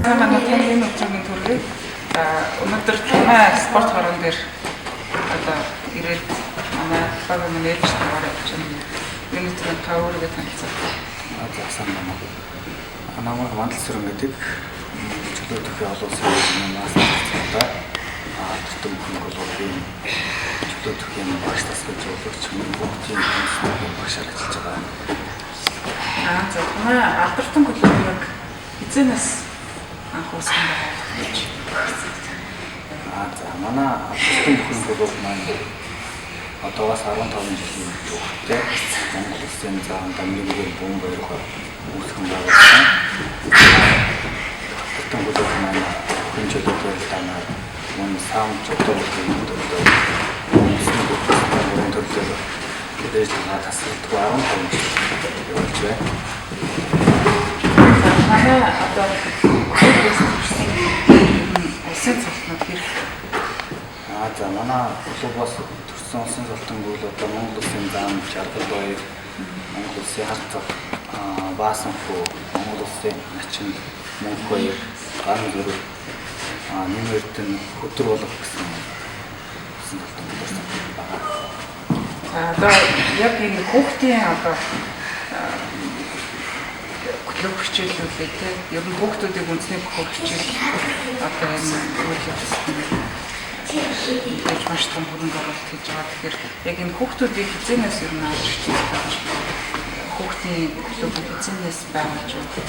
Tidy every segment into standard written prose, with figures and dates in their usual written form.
Манай таны энэ өдрийн төргий. За өнөөдөр танай спорт хорон дээр одоо ирээд манай клубын менежер дугаар явж байна. Энэ өдрийн та өөрийгөө танилцуулъя. За сайн байна уу. Намайг Мандал Сүрэн гэдэг чөлөө төхөө олон улсын мастер цогтой. Алдартай мөхөн клубын чөлөө төхийн багш дасгалжуулагч мөн хүүхдийн үндэсний багшаар ажиллаж байгаа. За танай Алдартай клубыг хэзээнээс анх үүсгэн байгуулах гэж. За манай Алдартай мөхөн клуб маань одоогоос 15 жилийн түүхтэй Монгол Улсын заан Дамнын бум баярхаа үүсгэн байгуулсан. Алдартай клуб маань хүн чөлөөт барилдаанаар мөн сам чөлөө төлөөлөлтөөр үндэсний гурван төрлөөр дээшлэгээ тасралтгүй 15 жил явуулж байна. Манай одоо клубээс төрсэн улсын цолтнууд хэрэг. За манай клубоос төрсэн улсын цолтон бол одоо Монгол Улсын зам Жаргал Баяр, Монгол Улсын хар цог, Баасанхүү, Монгол Улсын начин Мөнх Баяр, Ган зүрх, Нэм Эрдэнэ, Хөдөр болго гэсэн улсын цолтон болсон байгаа. За одоо яг энэ хүүхдийн одоо клуб хичээлүүдээ те ер нь хүүхдүүдийг үндэсний бохор хичээл одоо энэ үйл явцад нь маш том хөрөнгө оруулалт хийж байгаа. Тэгэхээр яг энэ хүүхдүүдийг хэзээнээс ер нь авч хичээл авч хүүхдийн клубыг хэзээнээс байгуулж байна.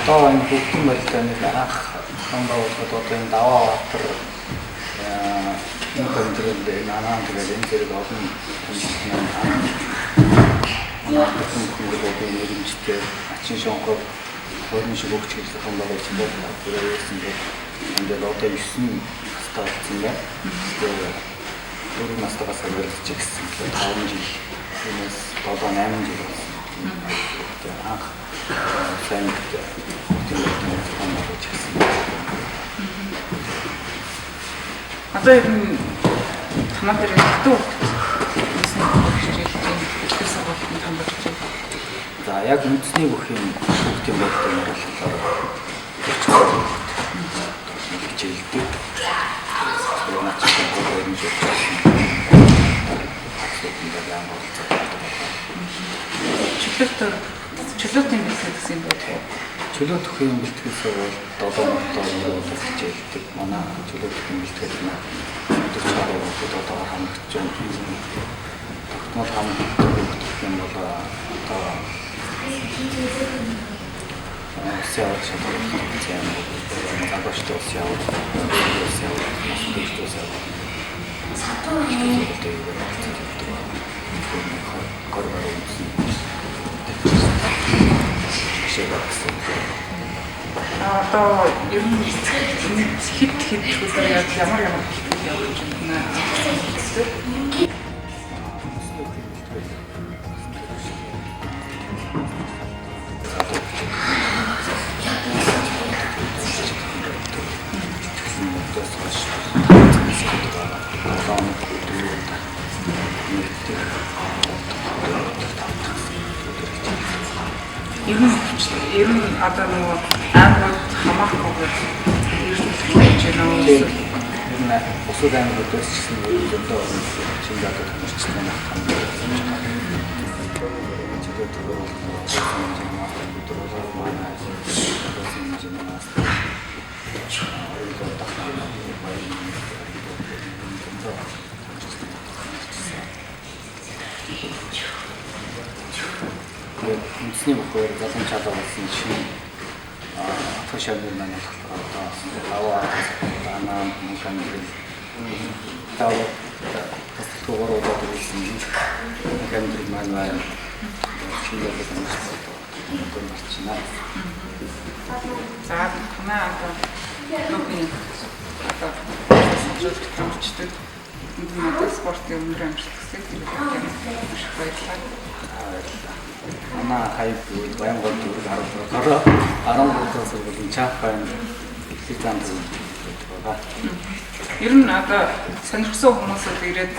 Одоо энэ хүүхдийн барилдааныг анх зохион байгуулахад одоо энэ Даваа Баатар энэ өндрөл энэ анаан тэгээд энэ зэрэг олон томчлол маань манай Алдартай мөхөн клубын нэрмжтэй Ачин шонхор хойны шиг өгч гэж зохион байгуулсан бол тэгээд ярьсан бол энд одоо 9 настай болсон байна. Тэгээд 4 настайгаас барилдаж ирсэн. 5 жил энэс 7 8 жил болсон. Тэгээд анх сайн хүүхдийн барилдааныг зохион байгуулж ирсэн. Одоо ер нь танаа дээр хэдэн хүүхэд үндэсний бохор хичээлж байна? Бэлтгэл сургалтанд хамрагдаж байна. За яг үндэсний бүхийн хүүхдийн барилдаанаар болохоор 40 гаруй хүүхэд хичээлдэг. Тэгээд наад чинь хоёр жил болсон. Чөлөөтийн бэлтгэл гэсэн юм байна. Чөлөө төхийн бэлтгэл сурвал 7 7 удаа хичээлдэг. Манай чөлөө төхийн бэлтгэл маань 40 гаруй хүүхэд одоогоор хамрагдаж байна. Тогтмол хамрагддаг хүүхэд гэх юм бол одоо улсын аварга шалралт юм. Залуучдын улсын аварга, улсын аварга, насан туршид улсын аварга. Оролцож явдаг. 20 гаруй үндэсний жишээ гэсэн. Одоо ер нь хэд хэд өдөр яг ямар ямар бэлтгэл явуулж байна? Ер нь одоо нөгөө аймагуд хамаахгүйгээр ер нь бэлтгэл хийж байна уу? Ер нь бусад аймагудаас ч гэсэн зөндөө чин одоо томорчлон хамгаалсан байгаа. Чөлөө төхөө болохоор хэмжээний мастер өдөр болоо манай улсын хэмжээний мастер оюун дахнаа баян зөндөө томорчлон томорчсон. Тэгээд үндэсний бөхөр залан чалаа болсон шинэ тушаал маань болохоор одоо даваа данаа мөнх амьдрал даваа тасалгүй гурав удаа төрүүлсэн мөнх амьдрал маань байна. Шинэ амжилт одоо болчихно. За танай одоо клубын одоо дасгалжуулагч энд надад спортын өндөр амжилт хүсье. Тэгээд маш их баярлалаа. Баярлалаа. Манай хайп Баянгол дүүрэг 13 дараа 13 дахь сургуулийн Чапайн эхлэл зам гэдэг байгаа. Ер нь одоо сонирхсан хүмүүсүүд ирээд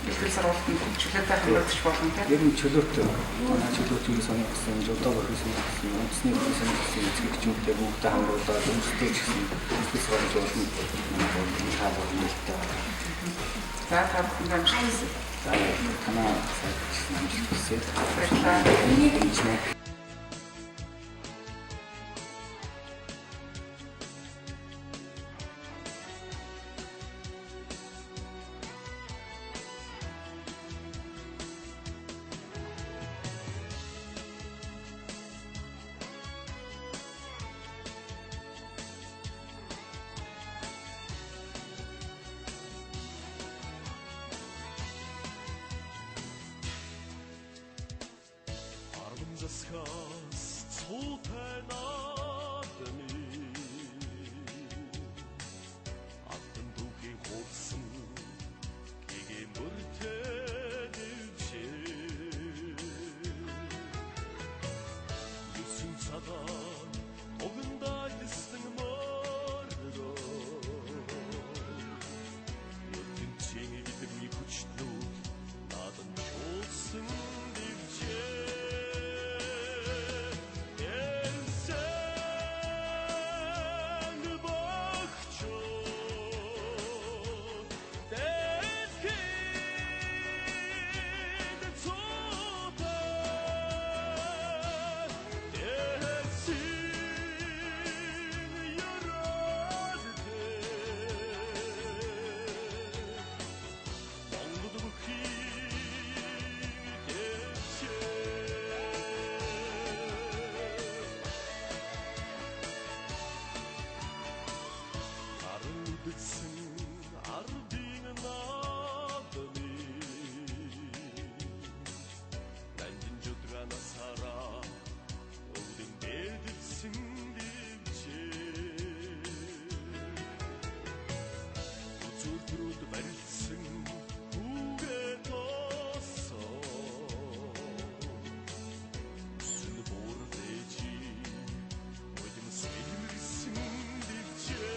Бэлтгэл сургалтанд чөлөөтэй хамрагдаж болно тийм. Ер нь чөлөөтэй. Манай чөлөөт юу сонирхсан, жудаа бүхий сонирхсан, үндэсний бүхий сонирхсан эцэгчүүдтэй бүгдээ хамруулаад өөрсдөө ч гэсэн бэлтгэл сургууль болно. Манай бодлон та бүхэн нээлттэй байна. За та бүхэнд амжилт хүсье. За танаа сайд ч гэсэн амжилт хүсье. Баярлалаа. Дэмжинэ. Засхаас цуутай наадмын алтан түүхийн хулсан гэгээ мөртэй дэвжээ. Нүсэн цагаан тугандаа хийсэн мөргөө ертөнцийн бидний хүчнүүд надан чуулсан дэвжээ. Ардын наадмын Данжин жудганасаараа өвдөн дээдсэн дивжээ. Үзүүр төрүүд барилдсан хүүгээ тоосоо Сүн буур дээжи модим сэлмэрсэн дивжээ.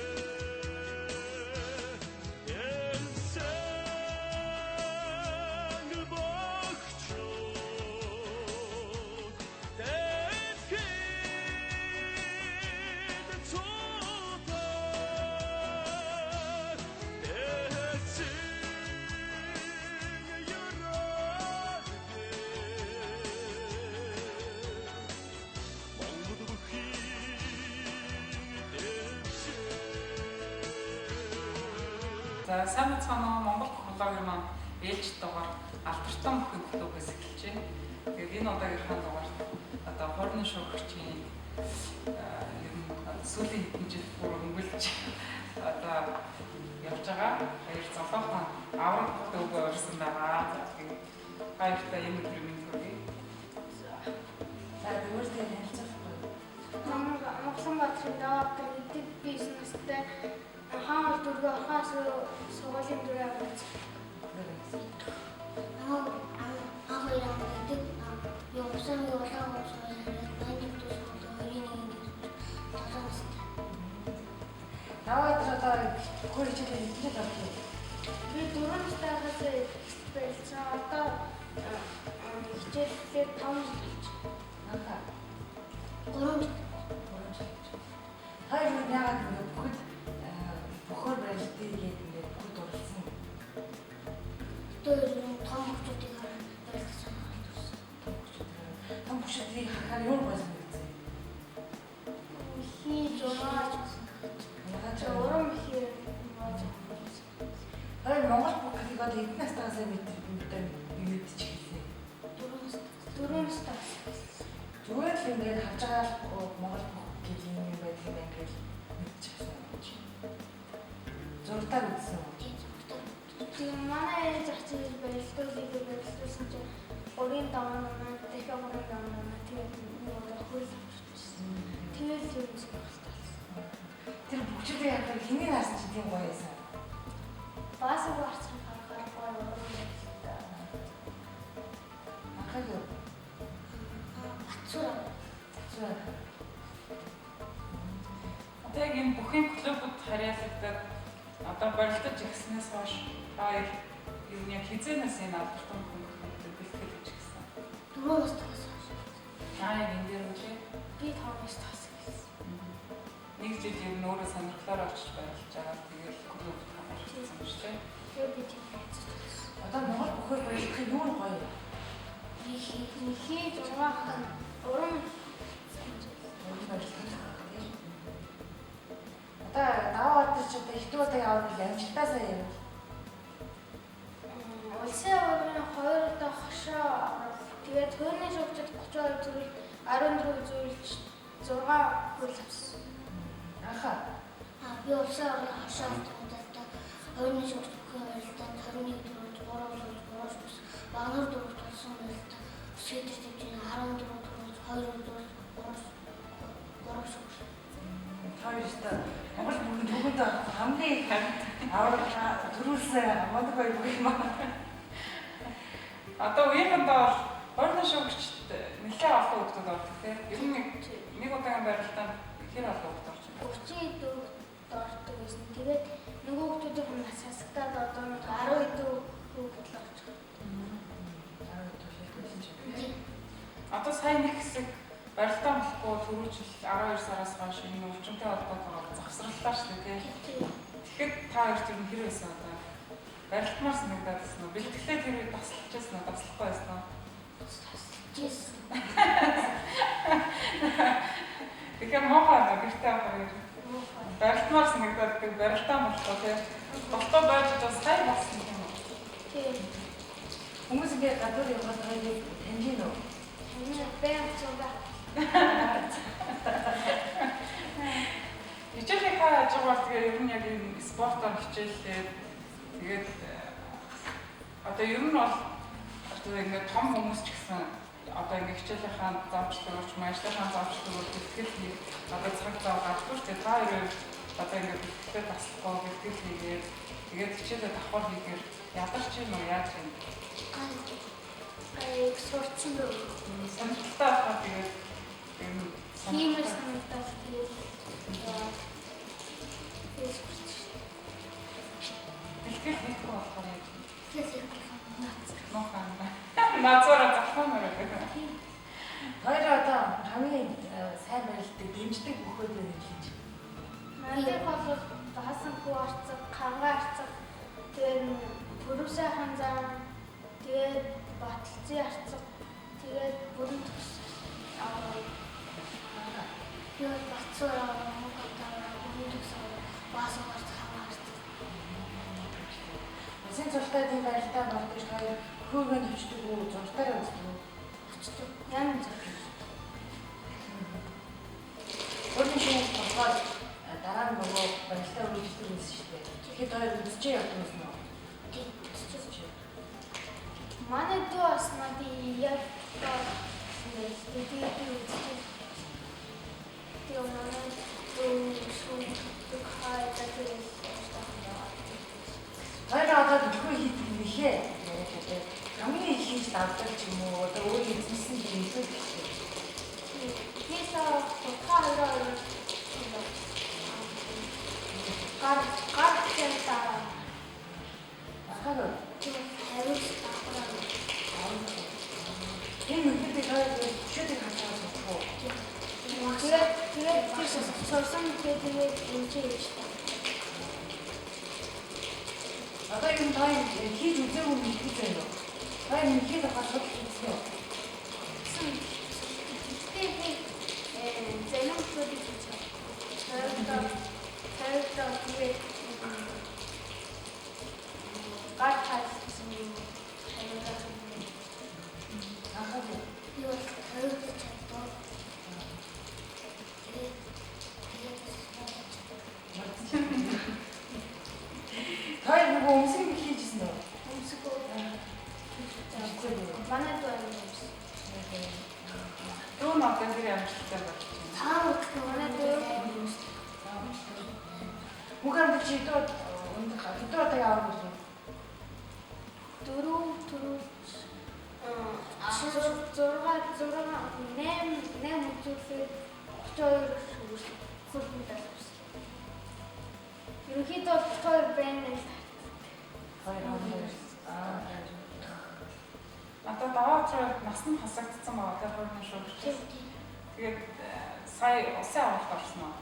За сайн бацгаана уу, Монгол психологийн маань ээлжид дугаар Алдартай бүхэн клубээс эхэлж байна. Тэгээд энэ удаагийнхаа дугаарт одоо хуурны шүүгчийн ер нь сүүлийн хэдэн жил бүр өнгөлж одоо явж байгаа. Хоёр залуухан авраг клуб урьсан байгаа. За тэгээд баяртай энэ өдрийн мэнд хүргэе. За өөртөө танилцуулахгүй. Монголын баатрын доктор гэдэг бизнестэй хаан бол дөрвөө орхоос сургуулийн дөрөв аваад. Анх хоёр гэдэг явсан улаан сургууль 81 долоо настай. Таваа одоо хөр хичээлээ хэдэн жил авах вэ? Би 4 настайгаас эхэлсэн. Одоо хичээлээ 5 жил болж. Анхаа 3 жил. 3 жил. Хоёр хүн яагаад ингэ бүхэл бөхөр барилтыг гээд ингээд бүхэл дурлсан. Тэр том хүмүүсийг хараад барилт сонирхол төрсөн. Том хүмүүсийг харахаар юу гой санагдсан? Хий жураач. Яагаад Урам ихээр болж. Хоёр Монгол бүхлийг одоо хэдэн настайгаас мэдчих хэлсэн. 4 настай. Зүгээр л ингээд харж байгаа л Монгол бүх гэл юм юм байдаг юм ингээд мэдчихсэн юм чи. Зурдаар үзсэн үү? Тийм зурдаар. Тийм манай ээж ачиж барилдуулыг барилдуулсан чинь 3-ын даваа намаа дахиад 3-ын даваа намаа тэгээд нэг удаа хөл авчирчихсан. Тэгэл юм сонирхолтой болсон. Тэр бүхчлээ харахаар хэний нас чи тийм гоё байсан? Баасаг барцхан харахаар гоё урам барилдаа. Анхаг юу? Бацуур. Бацуур. Одоо яг энэ бүхэн клубуд харьяалагдаад одоо барилдаж ирснээс хойш та хоёр Ер нь яг хизээнээс энэ алдартай бөхөд бэлтгэл хийж гисэн. 4 настайгаас хойш. Аа яг энэ дээр үлээ. Би 5 настайгаас эхэлсэн. Нэг жил ер нь өөрөө сонирхлоор очиж барилж байгаа. Тэгэл клубт хамаарсан юм шүү дээ. Тэгээд би тийм найзаж болсон. Одоо Монгол бөхөөр барилдах нь юу нь гоё юм? Нэхий 6 хан уран Уран барилдах гэх тийм. Одоо даваа баатар ч одоо хитүү удаа явах гэл амжилтаа сайн юм. Улсын аваргын 2 удаа хошоо аврал. Тэгээд хуулийн шүүгчид 32 зүйл 14 зүйлж 6 хөл авсан. Анхаа Аа би улсын аваргын хошоо авдаг удаатаа 21 шүүгч бүхэн барилдаанд 21 дөрөвт 3 зүүж 3 шүүгч Багнуур дөрөвт улсын барилдаа шийдвэр төвчний 14 дөрөвт 2 зүүж 3 шүүгч. Та хоёр өстө Монгол бүхэн түүхэнд хамгийн их аварга төрүүлсэн мундаг хоёр бүх юм аа. Одоо үеийнхэндээ бол хуулийн шүүгчд нэлээд олон хүүхдүүд ордог тийм. Ер нь нэг удаагийн барилдаанд хэр олон хүүхд орж байна? 34 ордог байсан. Тэгээд нөгөө хүүхдүүдийн нас хасагдаад одоо нэг 10 хэдэн хүүхэд л орж байгаа. Одоо сайн нэг хэсэг барилдаа болохгүй түрүүжил 12 сараас хойш энэ өвчмөнтэй холбоотойгоор завсраллаа шүү дээ тийм. Тэгэхэд та хоёр тэр нь хэр байсан одоо? Барилдмаар санагдаад байсан уу? Бэлтгэлээ тэр үед таслаж байсан уу? Таслахгүй байсан уу? Тасалж байсан. Тэгэхээр муухай байна гэртээ авах юм. Барилдмаар санагдаад гэдэг барилдаа болохгүй тийм. Болтоо байж бас сайн болсон юм уу? Тийм. Хүмүүс ингээ гадуур явахад хоёрыг таньж гин үү? Таны байнга зураг. Хичээлийнхаа хажуугаар тэгээ ер нь яг энэ спортоор хичээллээд тэгээд одоо ер нь бол одоо ингээд том хүмүүс ч гэсэн одоо ингээд хичээлийнхаа заавчлаг ч юм ажлынхаа заавчлаг бэлтгэл хийх одоо цаг зав гардаг шүү дээ. Та хоёрын хувьд одоо ингээд бэлтгэлээ таслахгүй бэлтгэл хийгээд тэгээд хичээлээ давхар хийхээр ядарч юм уу яаж юм? Гайг сурцсан дөө. Сонирхолтой болохоор тэгээд ер нь Хиймэр санагдаад тэгээд яваад тэгээд сурцсан. Бэлтгэл хийхгүй болохоор яаж юм? Тэгэл хийхгүй наац. Муухай юм байна. Наазаараа залхуумаар байдаг. Хоёр одоо хамгийн сайн барилддаг, дэмждэг бөхөөдөө нэрлэж. Манай бол баасан хүү арцаг, ханга арцаг, тэгээд пүрүсээ хан зам, тэгээд баталцын арцаг, тэгээд бүрэн төгс аваа. Би бол Батсуур аваа, Мөнгө аваа, Бүрэн төгс аваа, Баасан гарц ханга гарц. Улсын цултай тийм барилдаа болдог ш хоёр хөөгөө төвчдөг үү, зуртаараа үздэг үү? Очдог. Янз бүр. Өөрийн шүүх болохоор дараа нь нөгөө барилдаа үргэлжлэх байсан шүү дээ. Тэгэхэд хоёр үзчихээ явдаг байсан уу? Тийм. Үзчихээ. Манай дүү бас надад яг тэгээд би үзчихээ. Тэгээ манай дүү шүүх хайдаа тэгээд Хоёр одоо төлхөө хийдэг юм ихээ. Яг одоо хамгийн их хийж давдаг ч юм уу, одоо өөр эзэмсэн юм илүү их шүү. Хийсээ тухай хоёр гар гар хэлээ. Ахаа Хариуц давхраа. Энэ мөхөдийг хоёр төшөөдийг хасаад сурах уу? Тэгээд тэгээд тэр сурсан тэгээд энэ чи хийж та. Одоо юм та хийж үзээгүй юм хэлж байна уу? Та юм хийж авах судал хийсэн үү? Тэгээд би зарим зүйлийг хийж байгаа. Тавилтаа тэгээд гар тайлсан юм хариулах юм. Ахаа Би бол хариуцаж чаддаг. Тэгээд тэгээд Та нөгөө өмсөг хийжсэн үү? Өмсгөө. Хийжсэн үү? Манай дүү аяа юмсан. Дүү нь одоо хэр амжилттай болж байна. цаа хөтлөн Манай дүү Мөнх амд чи хэдэн хэдэн удаа явах вэ? 4 4 6 6 8 8 үзүүлээд 32 хөл медаль авсан. Ерөнхийдөө 32 байна л Хоёр хоёр. Аа. Одоо даваа нас нь хасагдсан байгаа тийм хуурны шүүгч. Тэгээд сая улсын аварт орсон уу?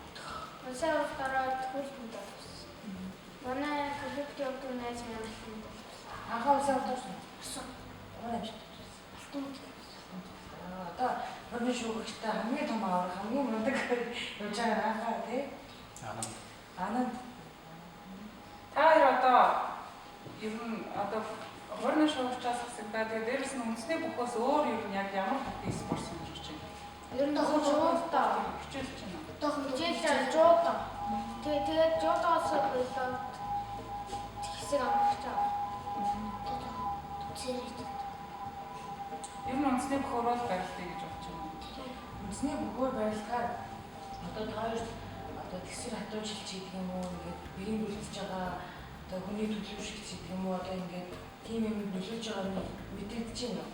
Улсын аварт ороод хөл медаль авсан. Манай клубт явдаг найз маань алтан медаль авсан. Анхаа улсын аварт орсон. Орсон. Ямар амжилт. Алтан медаль. Аа, одоо хуурны шүүгчтэй хамгийн том аварга, хамгийн мундаг явж байгаа анхаа тий. Ананд. Ананд. Та хоёр одоо ер нь одоо хуурны шүүгчээс хасагдаад тэгээд дээрэс нь үндэсний бөхөөс өөр ер нь яг ямар төрлийн спорт сонирхож байна? Ер нь жуудаа. Хичээлж байна уу? Одоохондоо Хичээлж жуудаа. Тэгээд жуудаас болоод хэсэг амарч байгаа. Зэрэг. Ер нь үндэсний бөхөөр бол барилдъя гэж бодож байна. Үндэсний бөхөөр барилдахаар одоо та хоёр одоо тэгсэр хатуу шилж хийдэг юм уу? Ингээд биеийн үлдэж байгаа одоо хүний төлөв шиг хийдэг юм уу? Одоо ингээд тийм юм нөлөөлж байгаа нь мэдэгдэж байна уу?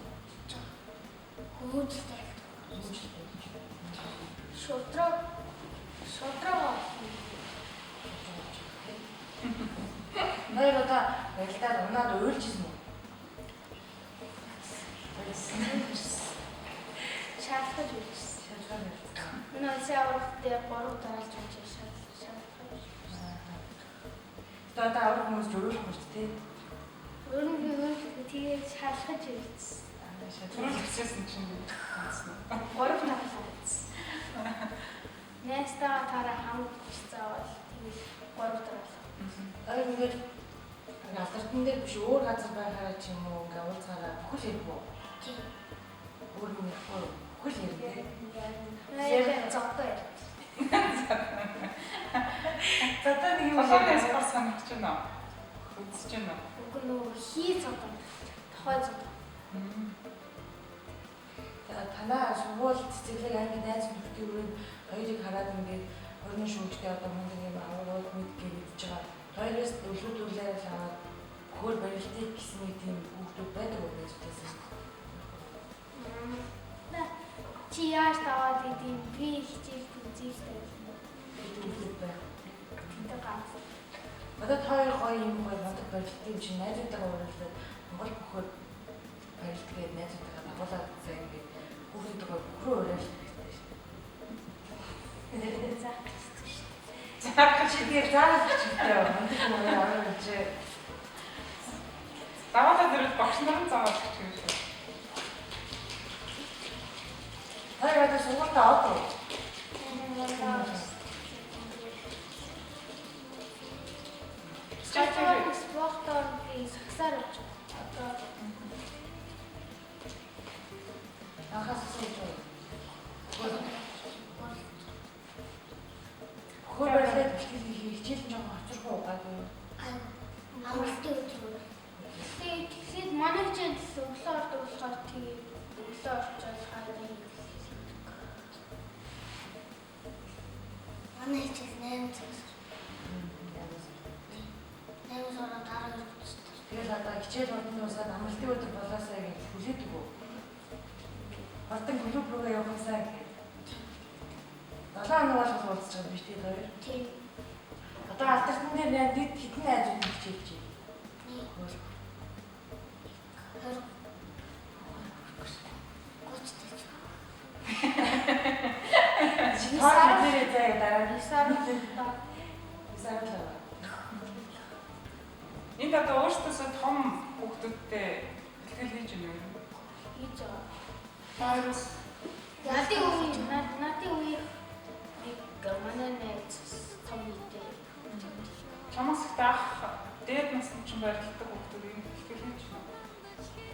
Хүмүүжил барилдаг. Хүмүүжил барилдаг. Шудраг шудраг Хоёр одоо барилдаад унаад уйлж ирсэн үү? Уйлсан. Шаардлагатай үйлчсэн. Шаардлагатай үйлчсэн. Миний улсын аварга дээр 3 дараалж унж шаардлагатай. Одоо одоо аварга хүмүүс зөрүүлэх юм шүү дээ. Өөр нь би өөрөөр тэгээд шаардлагатай үйлчсэн. Төрөл хичээсэн чинь онцсон. 3 дараалал үйлчсэн. Найстайгаа тараа хамт заавал тэгээд 3 дараалал. Одоо ингээд алдартан дээр биш өөр газар байхаараа ч юм уу ингээд уулзгаараа бүхэл ярихгүй. Тийм. Өөр юм ярихгүй. Бүхэл ярина. Яг зодоо ярь. Зодоо нэг юм Толгойн спорт сонирхож байна уу? Үзэж байна уу? Үгүй нөгөө хий зодоо. Тохой зодоо. Танаа сургууль цэцэрлэг анги найз нөхдийн өрөөнд хоёрыг хараад ингээд хорны шүүгчтэй одоо мундаг юм аврагууд мэд гэж байгаа. Хоёроос өлгүүдүүлээр л аваад бөхөр барилтыг гэсэн нэг тийм хүүхдүүд байдаг уу гэж үзсэн. Чи яаж даваад идэв? Би хичээлд үзээ л дээ. Хүүхдүүд байх. Тэнд ганц. Одоо та хоёр гоё юм гоё мундаг барилтын чинь найзуудтайгаа ууралдаад Монгол бөхөр барилт гээд найзуудтайгаа дагуулад заа ингээд хүүхдүүдтэйгээ бөхрөө уриалах хэрэгтэй шүү дээ. Заах гэсэн шүү дээ. Заах гэж Тэгээд заах гэж хэрэгтэй мундаг юм аваа гэж. Даваалаа зэрэг багш нар нь заавал гэж юм шүү. Хоёр одоо сургуультаа авах уу? Хичээл спортоор би сагсаар явж байгаа. Одоо Анхаас сууж байгаа. Бөхөр барилаад бэлтгэл хийх хичээл нь жоохон хоцорхоо гайгүй юу? Амралтын өдөр. Тэгээд манай хичээл өглөө ордог болохоор тэгээд өглөө орчоод хайдаа хийх. Манай хичээл 8 цагаас 8 сараар 12 хүртэл. Тэгэл одоо хичээл хурдан дуусаад амралтын өдөр болоосаа гэж хүлээдэг үү? Хурдан клуб руугаа явахсаа гэж. 7 хоног болгол уулзч байгаа биш үү хоёр? Тийм. Одоо алтартан дээр нийт хэдэн найзууд нь хичээлж байна? 1 20 30 30. Тоор дээрээ заяа дараа 9 сар 9 сар л байгаа. Энд одоо өөрсдөөсөө том хүүхдүүдтэй бэлтгэл хийж байна уу? хийж байгаа. Та хоёроос Надын үе надын үеих нэг манай найз том үедээ чамаас их даах дээд насны чинь барилддаг хүүхдүүд ийм бэлтгэл хийж байна уу? хийхгүй.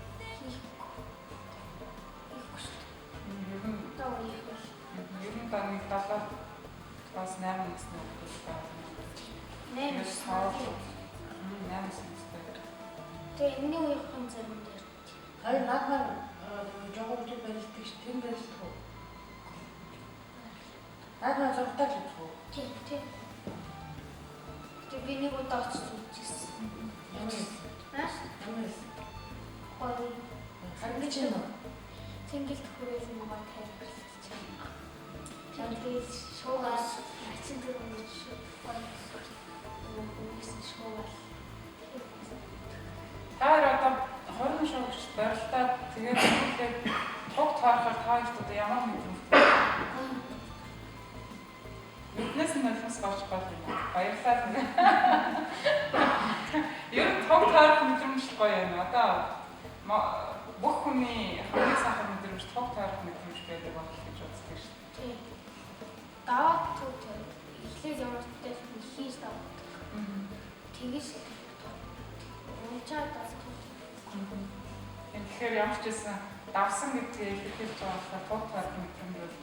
Хийхгүй шүү дээ. Ер нь Одоо үеих бол ер нь да нэг 7-аас 8 насны хүүхдүүд байна. 8 8 настай. Тэгээ энэний үеийнхэн зарим дээр Хоёр наадмаар жоохон хүүхдүүд барилдаг ш тэр барилдаг уу? Наадмаар зургатаар л үзэх үү? Тийм тийм. Тэгээ би нэг удаа очиж үзчихсэн. Ямар юм? Нааш Ямар юм? гоё Харагдаж байна уу? цэнгэлт хүрээл муугаа тайлбарлаж байгаа. Тэгээд шуугаас ачин тэр хүмүүс гоё хүмүүст шуугаал. Та хоёр одоо гоч гол юм. Баярлалаа. Ер нь тог тойрох мэдрэмж гоё юм. Одоо бүх хүний хамгийн сайхан мэдрэмж тог тойрох мэдрэмж байдаг байх гэж боддог шүү дээ. Даваад тог тойр. Эхлээд ямар ч хийж давдаг. Тэгэж унчаад давдаг. Тэгэхээр ямар ч байсан давсан гэдгийг илэрхийлж байгаа болохоор тог тойрох мэдрэмж бол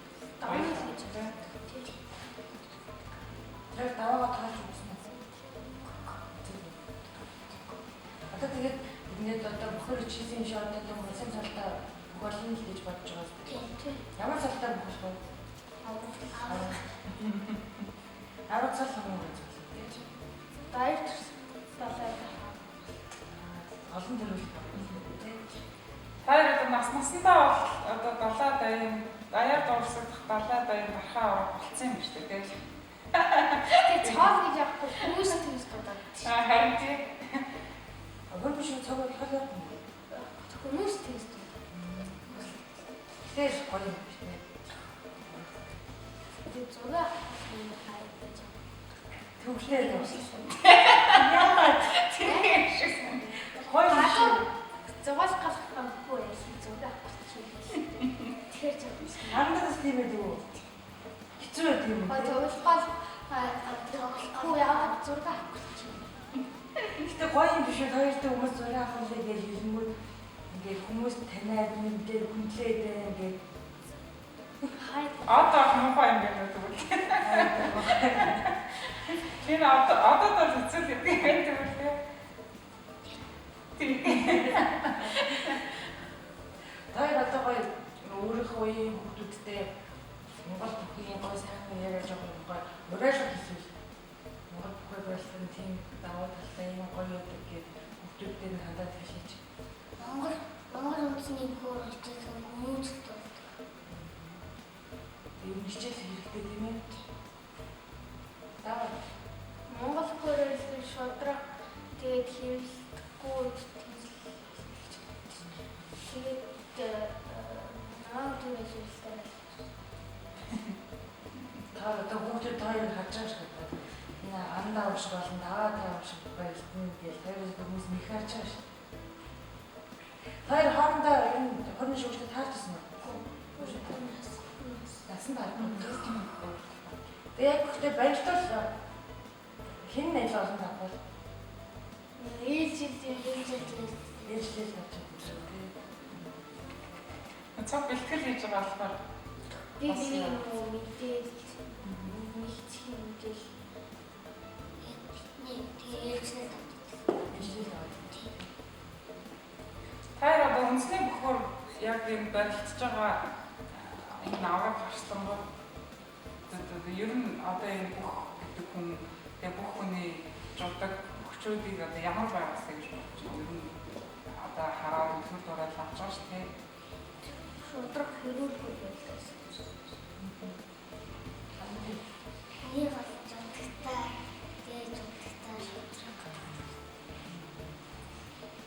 давна л гэж боддог. Тэр даваагаа тоолж үзсэн үү? Одоо тэгээд бид одоо бөхөр чийсэн юм шиг одоо тийм улсын цолтой бүх болно л гэж бодож байгаа юм. Тийм. Ямар цолтой бөх болох вэ? Авар цол хамаагүй гэж байна тийм. Даяар төрсөн далай. Олон төрөл тийм. Та хоёр одоо нас насандаа бол одоо далаа даян даяар дуурсагдах далаа даян дархаа авах болцсон юм шүү дээ тийм. Тэгээ цоол гэж яахгүй хүмүүс тэгж дуудаад. Харин тийм. Өвөр биш цог болох юм. Хүмүүс тэгж дуудаад. Тэгэхээр гоё юм биш үү? Тэгээ зураг хайж. Төвлөө дууссан. Яагаад тийм шиг. Гоё юм шиг. Зугаас гарах юмгүй байсан зураг авах чинь. Тэгэхээр зөв. Хангаас тийм ээ дүү. Хэцүү байд юм уу? Тоглохоор тоглохгүй яагаад зураг авах чинь. Гэтэ гоё юм биш үү? Хоёртой хүмүүс зураг авах гэж хэлэнгүүт ингээд хүмүүс таниад мэдээ хүндлээд байна ингээд Одоо муухай юм байна тэгвэл. Энэ одоо бол хэцүү л гэдэг юм тэгвэл тийм. Та хоёр одоо гоё өөрийнхөө үеийн хүүхдүүдтэй Монгол бүхийн гоё сайхан яриа жоохон гоё уриалга хийвэл Монгол бүхий барилгын тийм давуу талтай юм гоё байдаг гэд хүүхдүүдтэй нь хандаад хэлээч. Монгол үндэсний бүхий хичээл хүмүүжил болдог. Ер нь хичээл хэрэгтэй тийм ээ. Даваа. Монгол бүхий шудраг тэгээд хэвлэхгүй тэгээд наа түнээс үлдээ. Та одоо хүүхдүүд хоёрыг харж байгаа шүү дээ. Энэ андаа уншиг болон даваа таа уншиг барилдана гэж хоёроос хүмүүс нэг харж байгаа шүү. Хоёр хоорондоо энэ хорны шүүгчтэй таарч ирсэн үү? Насан тааргүй. Тэгээ яг гэхдээ барилтал хэн нь аль олон тавхал? Ээлжил Ээлжлэл авч байгаа шүү дээ. Цог бэлтгэл хийж байгаа болохоор би нэг нөгөө мэдээлэл нэгцэх мэдээлэл Нэг тэгээ ээлжлэл авдаг. Ээлжлэл аваад. Та хоёр одоо үндэсний бөхөр яг энэ барилдаж байгаа энэ авраг гарчлангууд ер нь одоо энэ бүх гэдэг хүн тэгээ бүх хүний жудаг бөхчүүдийг одоо ямар байгаасаа гэж бодож байна. Ер нь одоо хараад үлгэр дуурайл авч байгаа шүү дээ. Шудраг хэрүүлгүй байлаа. Миний бол жудагтай тэгээ жудагтай шудраг.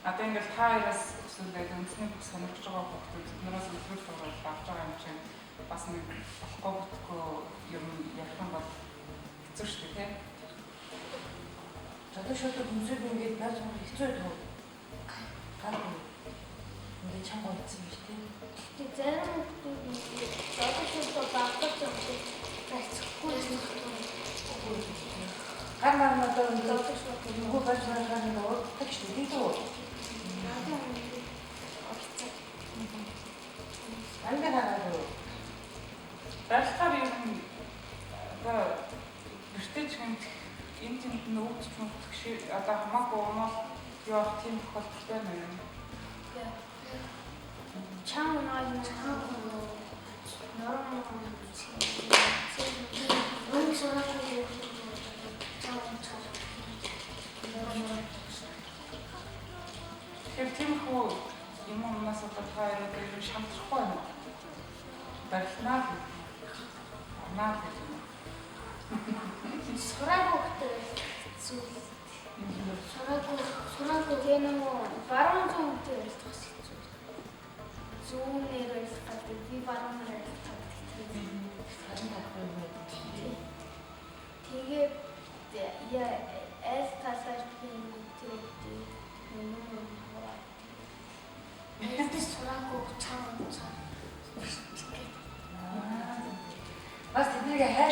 Одоо ингээл та хоёроос өсвөлээд үндэсний бүх сонирхож байгаа хүүхдүүд тэднээс үлгэр дуурайл авч байгаа юм чинь бас нэг болохгүй бүтггүй юм ярих юм бол хэцүү шүү дээ тийм. Жудаг шудаг хүмүүсүүд ингээд байж байгаа хэцүү байдаг уу? Гаргүй. Ингээд чанга унтсан биш тийм. Гэхдээ зарим хүүхдүүд ингээд жудаг шудаг багтаж явдаг барьцахгүй Гар марнадаа ингээд жудаг шудаг нөгөө байж байгаа нэг ууддаг шүү дээ тийм үү? надад ингээд орцсон. Ангид хараагүй. Барилгаар ер нь одоо гэртээ ч гэмт энэ тэнд нь өвдөж мөвдөх шиг одоо хамаагүй унаал юу ах тийм тохиолдол байна уу юм? Чам унаа юм Чанга норм Өнөө сураагүй чанга чанга. Тэгэхээр тиймэрхүү юм юмнаас одоо та хоёр одоо ер нь шантрахгүй байна уу? Барилнаа л унаа л гэж юм. сураагүй хэрэгтэй хэцүү. Сураагүй Тэгээ нөгөө баруун зүүн хүнтэй ярилцах бас хэцүү. Зүүнээр ярилцах гэдэг би баруунаар ярилцах гэдэг. Харин таахгүй юм байна. Тэгээд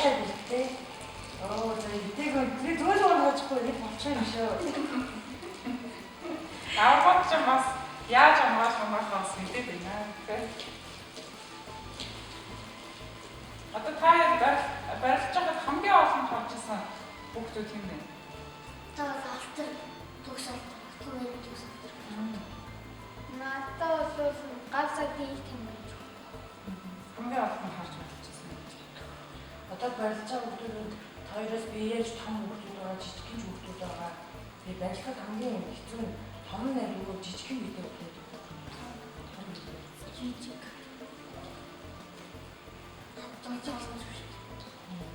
Зайлаа бэлтээ. Оо за битээгүй. Тэр зүгээр л болгочихгүй нэг болчих юм шүү. Авгууд ч бас яаж амгааш амгаах бас мэдээд байна тий. Одоо та барилж байхад хамгийн олон харж ирсэн хүүхдүүд хэн бэ? Та бол алтар төгс алтар, түмэн төгс алтар. Надад бол гал цагийн их тамирч. Хамгийн олон харж барилж байсан. Одоо барилж байгаа хүүхдүүд хоёроос биеэрч том хүүхдүүд байгаа, жижигхэн хүүхдүүд байгаа. Тэгээ барилгад хамгийн хэцүү нь том нарийн жижигхэн биетэй хүүхдүүд. Том биетэй. Жижиг. Жижиг.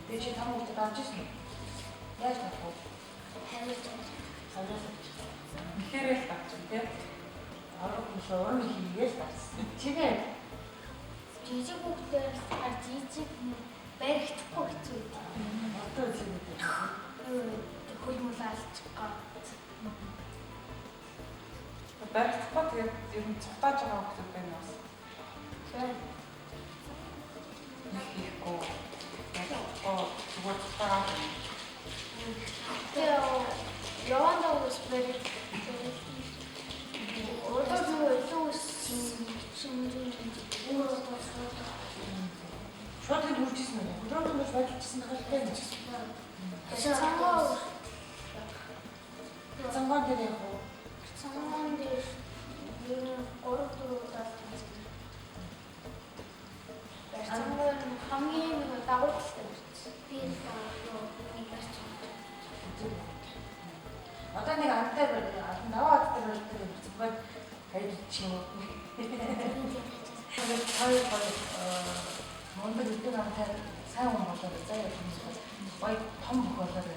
Тэгээ чи том хүүхдэд авч ирсэн үү? Яаж авах вэ? Хариулт. Хариулт авч. Мэхээрээ л авч тий. Орог мөсөө урам хийгээл авсан. Чигээ Жижиг хүүхдээр болохоор жижиг баригдахгүй хэцүү. Одоо үзээд. Хөл мөл алчих гоо. Баригдахгүй тэгээд ер нь цухтааж байгаа хүүхдүүд байна бас. Байна. Нэг хийхгүй. Баригдахгүй зүгээр цухтаагаа. Тэгээ явандаа ус бариг. Одоо нөгөө илүү ус Өөр одоо шууд. Шууд хэд хүрч ирсэн үү? Өдрөө төмөс барилжсэн харалтай. Цангоо Цангон дээр яг уу. цангоон дээр ер нь 3 4 удаа л тэнцдэг. Цангоо нь хамгийн нэг дагуу талтай барьсан. Би л юу барьж. Одоо нэг антай барь, наваа ат дээр барьдаг бод хайж чи юм уу? Тэгээд хоёр гоё мундаг өдөр амтай сайн хүн болоод заяа хүмүүс гоё том бүх болоод